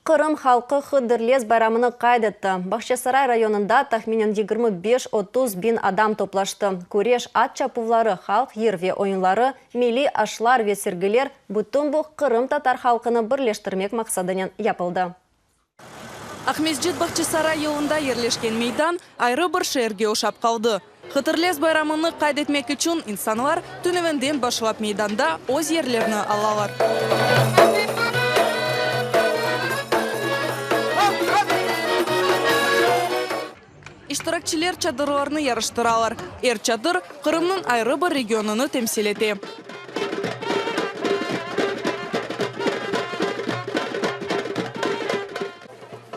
Qırım halqı Hıdırlez bayramını qayd etti. Bağçasaray rayonında tahminen 25-30 biñ adam toplaştı. Küreş, at çapuvları, halq yır ve oyunları, milliy aşlar ve sergiler, bütün bu qırımtatar halqını birleştirmek maqsadınen yapıldı. Aqmescit Bağçasaray yolunda yerleşken meydan ayrı bir şeerge oşap qaldı. Hıdırlez bayramını qayd etmek içün insanlar tünevinden başlap meydanda öz yerlerini alalar. İştirakçiler çadırlarnı yarıştıralar. Er çadır Qırımnıñ ayrı bir regionını temsil ete.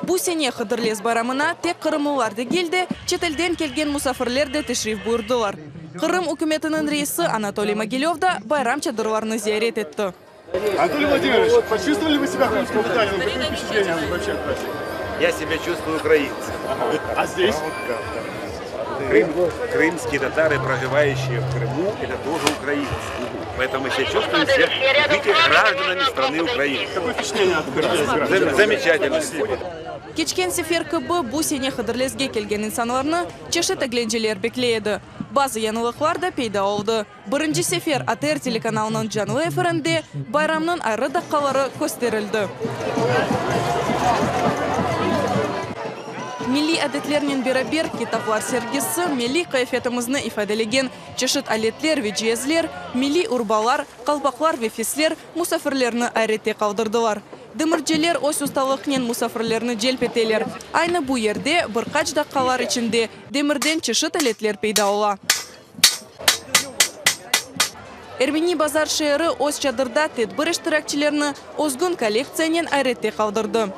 Bu sene Hıdırlez bayramına tek qırımlılar degil de, çetelden kelgen musafirler de teşrif buyurdılar. Qırım ükümetiniñ reisi Anatoliy Mogilöv da bayram çadırlarını ziyaret etti. Anatoliy Vladimiroviç, poçuvstvovali vı sebâ krımskim tatarınom? Kakoye vpeçetleniye voobşe от праздника? Ya sebâ çuvstvuyu ukraintsem. A zdes? Krım, krımskiye tatarı, projivaющие в Крыму, это тоже украинцы. Поэтому мы себя чувствуем все быть гражданами страны Украины. Какое впечатление от Крыма? Замечательно. Keçken sefer kibi, bu sene Hıdırlezge kelgen insanlarnı çeşit eglenceler bekley edi. Bazı yañılıqlar da peyda oldı. Birinci sefer ATR telekanalınıñ canlı efirinde bayramnıñ ayrı daqqaları kösterildi. Milliy adetlernen beraber kitaplar sergisi, milliy qıyafetimizni ifadelegen çeşit aletler ve ciyezler, milliy urbalar, qalpaqlar ve fesler musafirlerni ayrette qaldırdılar. Demirciler öz ustalıqnen musafirlerni celp eteler. Aynı bu yerde bir qaç daqqalar içinde demirden çeşit aletler peyda ola. Ermeni Bazar şeeri öz çadırda tedbir iştirakçilerini özgün kollektsiyanen ayrette qaldırdı.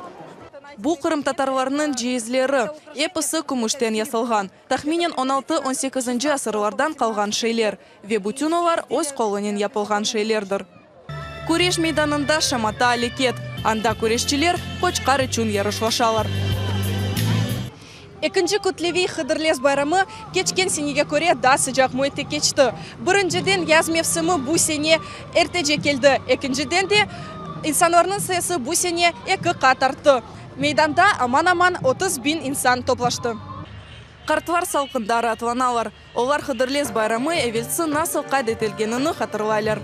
Bu qırımtatarlarnıñ ciyezleri, episi kümüşten yasalğan, tahminen on altı, on sekizinci asırlardan qalğan şeyler ve bütün olar öz qolunen yapılğan şeylerdir. Küreş meydanında şamata aleket, anda küreşçiler qoçqar içün yarışlaşalar. Ekinci kütleviy Hıdırlez bayramı keçken senege köre daa sıcaq müitte keçti. Birinciden, yaz mevsimi bu sene ertece keldi, ekinciden de, insanlarnıñ sayısı bu sene eki qat arttı. Meydanda aman-aman 30 biñ insan toplaştı. Qartlar salqında raatlanalar. Olar Hıdırlez bayramı evelsi nasıl qayd etilgenini hatırlaylar.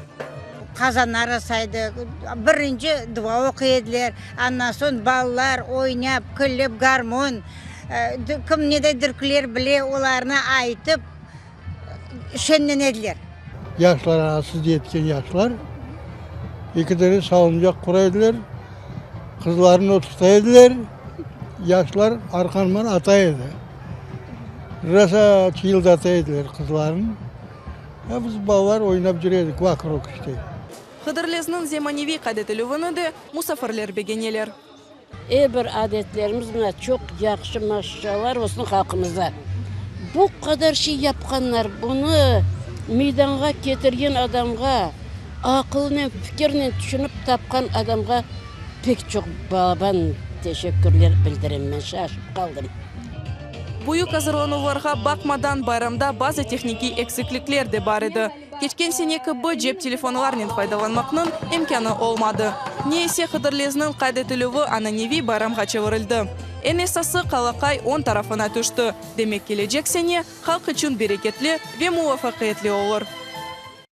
Qazanlar asaydı, birinci dua oquy ediler, andan soñ balalar oynap, külip, garmon, kim neday türküler bile, olarnı aytıp şenlene ediler. Yaşlar, ana siz yetken yaşlar, eki dene salıncaq qura ediler, qızlarnı oturta ediler, yaşlar arqanman ata edi. Rasa çıyıldata ediler qızlarnı. A biz balalar oynap yüre edik vokrug işte. Hıdırlezniñ zemaneviy qayd etilüvini de musafirler begeneler. Er bir adetlerimiz mına çoq yahşı maşşallar olsun halqımızda. Bu qadar şey yapqanlar, bunı meydanğa ketirgen adamğa, aqılnen, fikirnen tüşünip tapqan adamğa Pek çoq balaban teşekkürler bildirem men, şaşıp qaldım. Büyük azırlanuvlarğa baqmadan, bayramda bazı tehnikiy eksiklikler de bar edi. Keçken sene kibi cep telefonlarnen faydalanmaqnıñ imkânı olmadı. Ne ise Hıdırlezniñ qayd etilüvi ananeviy bayramğa çevirildi. Eñ esası, qalaqay oñ tarafına tüşti, demek kelecek sene halq içün bereketli ve muvafaqiyetli olur.